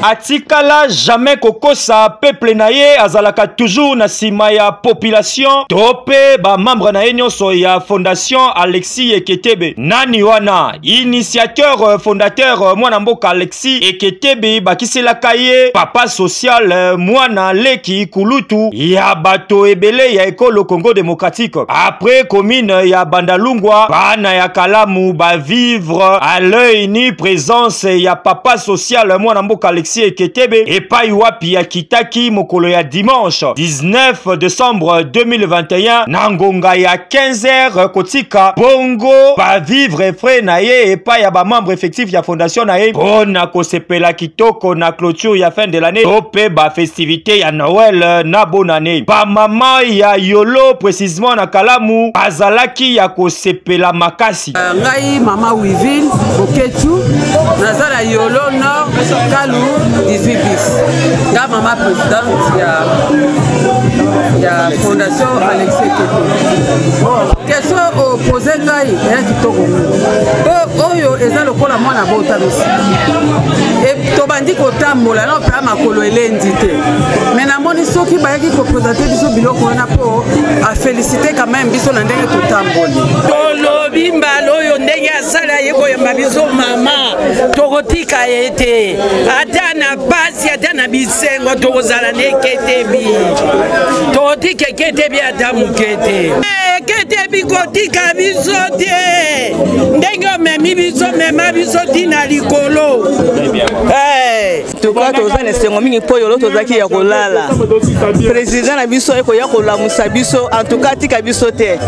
Atikala jamais kokosa peuple na ye, azalaka toujours na nsima ya population to mpe bamembre na ye nyonso ya Fondation Alexis Eketebe. Nani wana? Initiateur fondateur mwana mboka Alexis Eketebe, bakiselaka ye papa social, mwana leki kulutu ya bato ebele ya ekolo Congo démocratique. Après commune ya Bandalungwa, bana ya Kalamu bavivre à l'œil nu présence ya papa social mwana mboka Alexis Eketebe, epai wapi akitaki mokolo ya dimanche 19 décembre 2021 na ngonga ya 15h kotika bongo bavivre frais na ye epai ya bamembre effectif ya fondation na ye mpo na kosepela kitoko na clôture ya fin de l'année to mpe bafestivité ya Noël na bonne année. Bamama ya Yolo, précisement na Kalamu, bazalaki ya kosepela makasi. Ngai mama Wivine Boketu, naza na Yolo Nord, Kalu 18 bis. Nga mama présidente ya Fondation Alexis Keto. Bon, question opose ngai eya kitoko mingi, po oyo eza lokola mwana botamisi. Tobandi kotambola na mpe makolo elendi te, me namoni soki bayaki kopresente biso biloko wana mpo afélicité quand même biso na ndenge totamboli. Tolobi mbala oyo ndenge asala ye koyamba biso mama, tokotika ye te, ata na pasi ata na bisengo, tokozala na Eketebi, tokotika Eketebi ata moke te. Eketebi kotika biso te, ndenge omemi biso, mema biso ntina likolo. Toka toza na esengo mingi mpo Yolo tozalaki ya kolala. Président na biso ekoya kolamusa biso. En tout cas, atika biso te.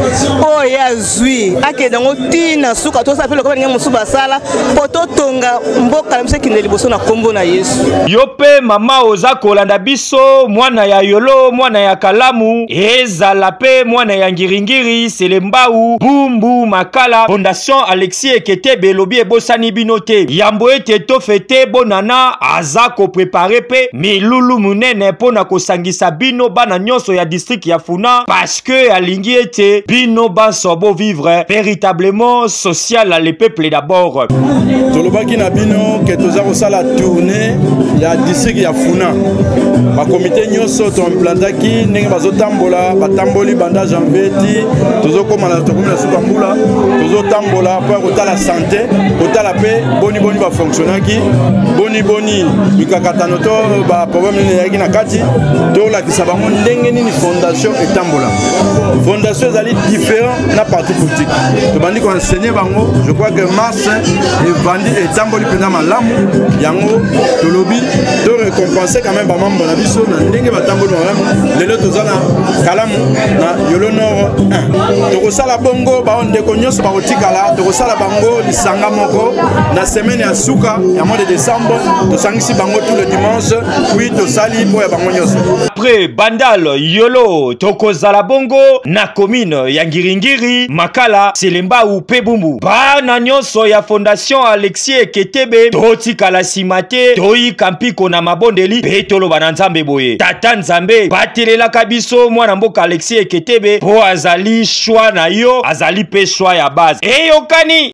Oyo ye azwi, akende yango ntina suka. Tosala mpe lokola ndenge mosusu basala mpo totonga mboka na biso ekende liboso na nkombo na Yesu. Yo mpe mama oza kolanda biso, mwana ya Yolo, mwana ya Kalamu, ezala mpe mwana ya Ngiringiri, Selembau, Bumbu, Makala, Fondation Alexis Eketebe elobi ebosani bino te. Yambo ete tofete bonana, aza koprepare mpe milulu monene mpo na kosangisa bino bana nyonso ya district ya Funa, parce que alingi ete bino banso bovivre véritablement social, le peuple d'abord. Tolobaki na bino ke toza kosala tournée ya district ya Funa. Bakomite nyonso toimplantaki, ndenge bazotambola, batamboli banda janvier ti tozokóma na tokomi na suka mbula. Tozotambola mpo ya kotala santé, kotala mpe boniboni bafonctionnaki, boniboni mikakatano to baproblème nini ezalaki na kati, tolakisa bango ndenge nini fondation etambola. Fondation ezali différent na parti politique. Tobandi koenseigner bango. Je crois que mars evandi, etamboli mpenza malamu. Yango tolobi to récompense quand même bamembre na biso na ndenge batamboli malamu. Lelo toza na Kalamu, na Yolo Nord 1. Tokosala bongo, bao ndeko nyonso bakotikala, tokosala bango lisanga moko na semaine ya suka ya mois de décembre. Tosangisi bango tout le dimanche, puis tosali mpo ya bango nyonso. Après Bandal, Yolo, tokozala bongo na commune ya Ngiringiri, Makala, Selembau mpe Bumbu. Bana nyonso ya Fondation Alexis Eketebe, totikala nsima te, toyika mpiko na mabondeli mpe toloba na Nzambe boye: Tata Nzambe, batelelaka biso mwana mboka Alexis Eketebe, mpo azali choix na yo, azali mpe choix ya base. Eyokani.